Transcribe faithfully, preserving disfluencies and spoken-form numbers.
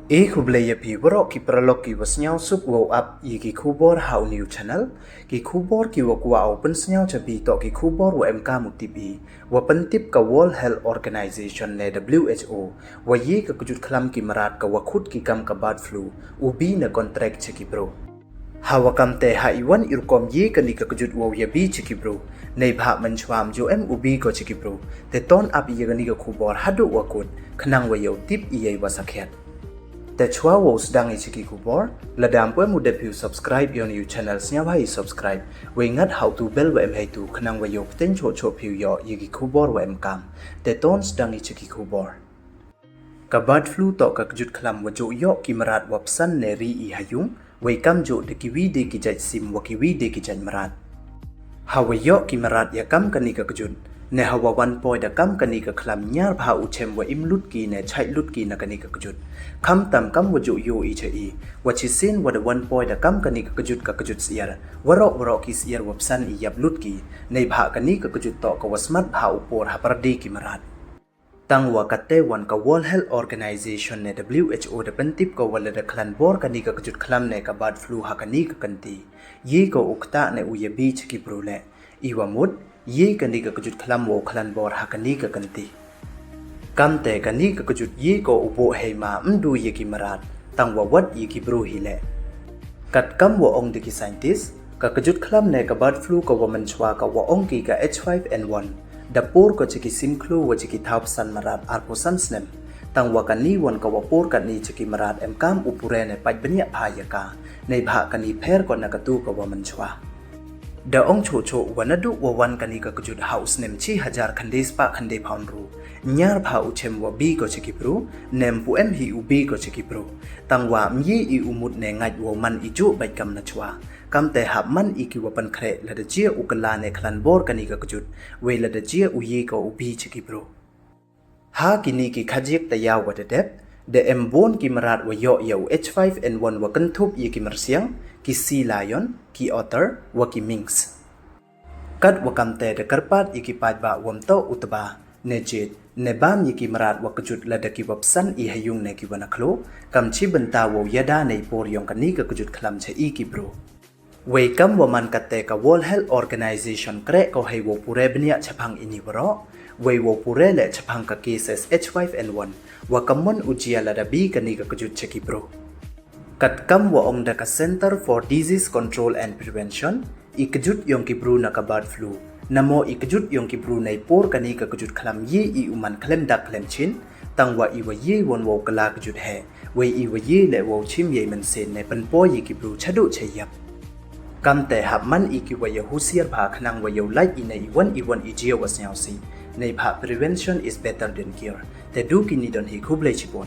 E khublei ya phi waroh ki paralok ki wa sniawsuk wow ap ya ki khubor ha u new channel. Ki khubor ki wa kwah u pynsniaw cha phi toh ki khubor wa em kam u tip i, wa pyntip ka World Health Organization ne W H O, wa ye ka kjut khlam ki mrad ka wa khut ki kam ka bird flu, u bi na contract cha ki bru. Ha wa kam te ha i wan i rukom ye kani ka kjut wow ya bi cha ki bru, nei bha mynchwa ym ju em u bi ko cha ki bru. Te ton ap ya kani ka khubor haduh wa kut, khnang wa yow tip ya i wa sakhiat. Te chwa wow sdang i cha ki khubor, lada ym pu em u dep phi u subscribe ya u new channel, sniawbha i subscribe, wei ngat ha u tu bell wa em heitu, khnang wa yow pteng choh choh phi u yoh ya ki khubor wa em kam. Te ton sdang i cha ki khubor. Ka bird flu toh ka kjut khlam wa ju yoh ki mrad wa psan ne ri i ha yung, wei kam ju da ki wi de ki jait sim wa ki wi de ki jait mrad. Ha wa yoh ki mrad ya kam kani ka kjut, ne ha wa wan poi da kam kani ka khlam, nyar bha u chem wa im lut ki ne chait lut ki na kani ka kjut. Kham tam kam wa ju yoh i cha i, wa chi sien wa da wan poi da kam kani ka kjut, ka kjut syiar, waroh waroh ki syiar wa psan i yap lut ki. Nei bha kani ka kjut toh ka wa smat bha u por ha pyrdi ki mrad. Tang wa kate wan ka World Health Organization ne W H O da pyntip ko wa lada khlan bor kani ka kjut khlam ne ka bird flu ha kani ka kynti, ye ko u ktah ne u ya bi cha ki bru le. I wa mut, ye kani ka kjut khlam wow khlan bor ha kani ka kynti. Kam te kani ka kjut ye ko u buh hei ma ym du ya ki mrad, tang wa wat ya ki bru hi le. Kat kam wa ong da ki scientist, ka kjut khlam ne ka bird flu ka wa mynchwa ka wa ong ki ka H five N one, da por ko cha ki sim khlu wa cha ki thaw psan mrad arphew san snem. Tang wa kani wan ka wa por kani cha ki mrad em kam u pure ne pait bniah bha ya ka, nei bha kani pher ko na katu ka wa mynchwa. Da ong choh choh wa naduh wa wan kani ka kjut ha u snem chi hajar khyndai spah khyndai phaw ynru, nyar bha u chem wa bi ko cha ki bru, ne ym pu em hi u bi ko cha ki bru. Tang wa ym ye i u mut ne ngait wow man i ju bait kam na chwa. Kam te hap man i ki wa pynkhreh lada jia u kylla ne khlan bor kani ka kjut, wei lada jia u ye ko u bi cha ki bru. Ha kini ki khajiak tayaaw wa da dep, da em bun ki mrad wa yoh ya u H five N one wa kynthup ya ki myrsiang, ki sea lion, ki otter, wa ki minks. Kat wa kam te da kyrpad ya ki paidbah wa ym toh u tba, ne jied, ne bam ya ki mrad wa kjut lada ki wa psan i ha yung ne ki wa na khlo, kam chi bynta wow yada ne i por yong kani ka kjut khlam cha i ki bru. Wei kam wa man kate ka World Health Organization kreh ko hei wow pure bniah chaphang ini waroh, wei wow pure le chaphang ka cases H five N one, wa kammon u jia lada bi kani ka kjut cha ki bru. Kat kam wa ong da ka Center for Disease Control and Prevention, i kjut yong ki bru na ka bird flu, namo i kjut yong ki bru na i por kani ka kjut khlam ye i u man khlem dak khlem chin, tang wa i wa ye won wow kylla kjut he, wei i wa ye le wow chim ya i mynsiem ne pynpoi ya ki bru chaduh cha yap. Kam te hap man i ki wa ya husiar bha khnang wa yow lait i na i wan i wan i jia wa sniawsih, nei bha prevention is better than cure. Te du kini don hi, khublei chibun.